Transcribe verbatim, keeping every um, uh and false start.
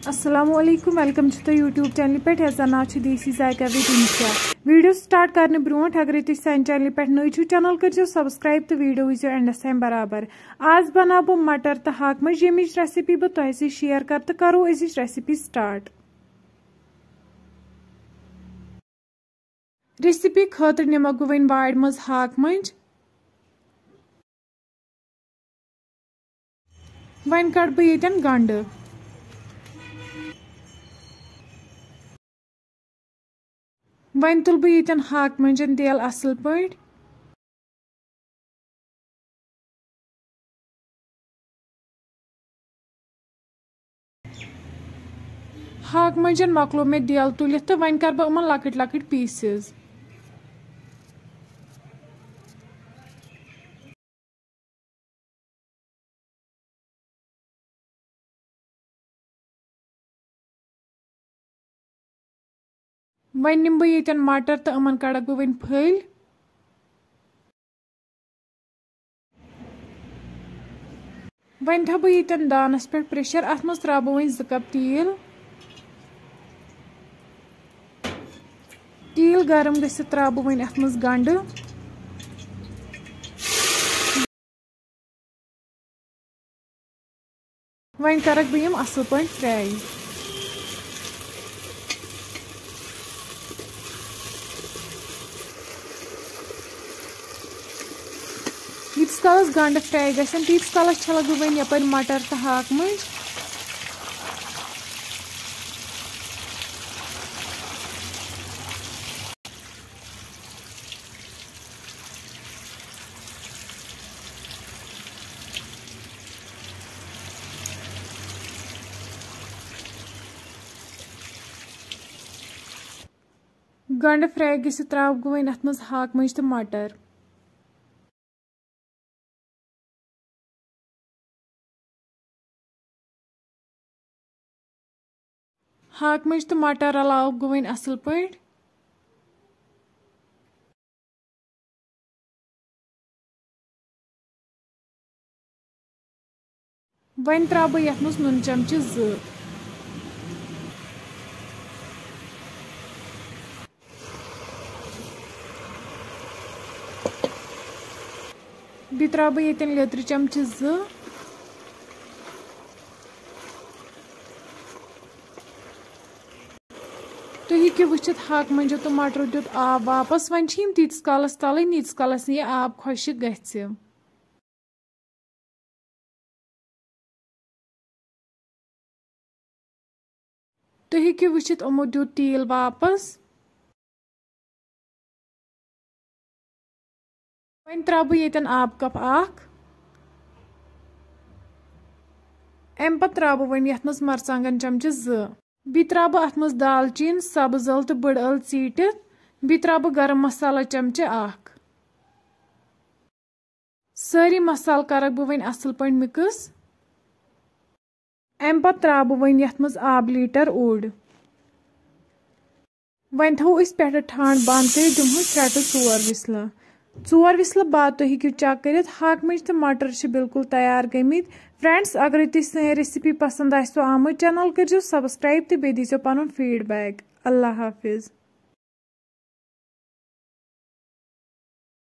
السلام علیکم، welcome چھُ تۄہہِ YouTube چینلہِ پٮ۪ٹھ یَتھ زَن ناو چھُ دیسی ذائقہ with انشا۔ ویڈیو سٹارٹ کرنہٕ برونٛٹھ اگرے تُہۍ سانہِ چینلہِ پٮ۪ٹھ نٔوۍ چھِو، چینل کٔرزیٚو سبسکرائب تہٕ ویڈیو وٕچھزیٚو اینڈس تام برابر۔ آز بناو بہٕ مٹر تہٕ ہاکہٕ مٔنٛزۍ، ییٚمِچ ریسپی بہٕ تۄہہِ سۭتۍ شیئر کرٕ، تہٕ کرو أزِچ ریسپی سٹارٹ۔ ریسپی خٲطرٕ نِمو بہٕ وۄنۍ وارِ منٛز ہاکہٕ مٔنٛزۍ۔ وۄنۍ کڑٕ بہٕ ییٚتٮ۪ن گنڈٕ۔ وۄنۍ تُلہٕ بہٕ ییٚتٮ۪ن ہاکہٕ مٔنٛزٮ۪ن دیل اصل پٲٹھۍ۔ ہاکہٕ مٔنٛزٮ۪ن مۄکلو مےٚ دیل تُلِتھ تہٕ وۄنۍ کَرٕ بہٕ یِمَن لۄکٕٹۍ لۄکٕٹۍ پیٖسِز۔ وۄنۍ نِمہٕ بہٕ ییٚتٮ۪ن مٹر تہٕ یِمَن کَڑَکھ بہٕ وۄنۍ پھٔلۍ۔ وۄنۍ تھاوٕ بہٕ ییٚتٮ۪ن دانَس پٮ۪ٹھ پریشر۔ اَتھ منٛز ترٛاوٕ بہٕ وۄنۍ زٕ کپ تیٖل۔ تیٖل گرم گٔژھِتھ ترٛاوٕ بہٕ وۄنۍ اَتھ منٛز گنڈٕ۔ وۄنۍ کَرَکھ بہٕ یِم اَصٕل پٲٹھۍ fry۔ ییٖتِس کالَس گنڈٕ fry گژھن، تیٖتِس کالَس چھَلَکھ بہٕ وۄنۍ یَپٲرۍ مَٹر تہٕ ہاکہٕ مٔنٛزۍ۔ گنڈٕ fry گٔژھِتھ ترٛاوٕ بہٕ وۄنۍ اَتھ منٛز ہاکہٕ مٔنٛزۍ تہٕ مَٹر۔ ہاکہٕ مٔنٛزۍ تہٕ مَٹر رَلاوٕ بہٕ وۄنۍ اَصٕل پٲٹھۍ۔ وۄنۍ ترٛاوٕ بہٕ یَتھ منٛز نُنہٕ چمچہٕ زٕ۔ بیٚیہِ ترٛاوٕ بہٕ ییٚتٮ۪ن لیٚدرِ چمچہٕ زٕ۔ تُہۍ ہیٚکِو وٕچھِتھ، ہاکہٕ مٔنٛزیو تہٕ مَٹرو دیُت آب واپس۔ وۄنۍ چھِ یِم تیٖتِس کالَس تَلٕنۍ، ییٖتِس کالَس نہٕ یہِ آب خۄشِک گژھِ۔ تُہۍ ہیٚکِو وٕچھِتھ، یِمو دیُت تیٖل واپس۔ وۄنۍ ترٛاوٕ بہٕ ییٚتٮ۪ن آب کپ اکھ۔ اَمہِ پتہٕ ترٛاوٕ بہٕ وۄنۍ یَتھ منٛز مرژٕوانٛگن چمچہٕ زٕ۔ بیٚیہِ ترٛاوٕ بہٕ اَتھ منٛز دالچیٖن، سبٕز ٲلہٕ تہٕ بٔڑ ٲلہٕ ژیٖٹِتھ۔ بیٚیہِ ترٛاوٕ بہٕ گرم مسالہ چمچہٕ اکھ۔ سٲری مسالہٕ کرکھ بہٕ وۄنۍ اصل پٲٹھۍ mix۔ اَمہِ پتہٕ ترٛاوٕ بہٕ وۄنۍ یَتھ منٛز آب لیٖٹر اوٚڑ۔ وۄنۍ تھاوو أسۍ پٮ۪ٹھٕ ٹھانٛڈ بنٛد کٔرِتھ، دِمہوس ترٛےٚ to ژور whistle۔ ژور whistle بعد تُہۍ ہیٚکِو check کٔرِتھ، ہاکہٕ مٔنٛزۍ تہٕ مَٹر چھِ بالکل تیار گٔمٕتۍ۔ Friends، اگرے تُہۍ سٲنۍ recipe پسنٛد آسِوٕ آمٕژ، channel کٔرزیٚو subscribe تہٕ بیٚیہِ دیٖزیٚو پنُن feedback۔ اللہ حافظ۔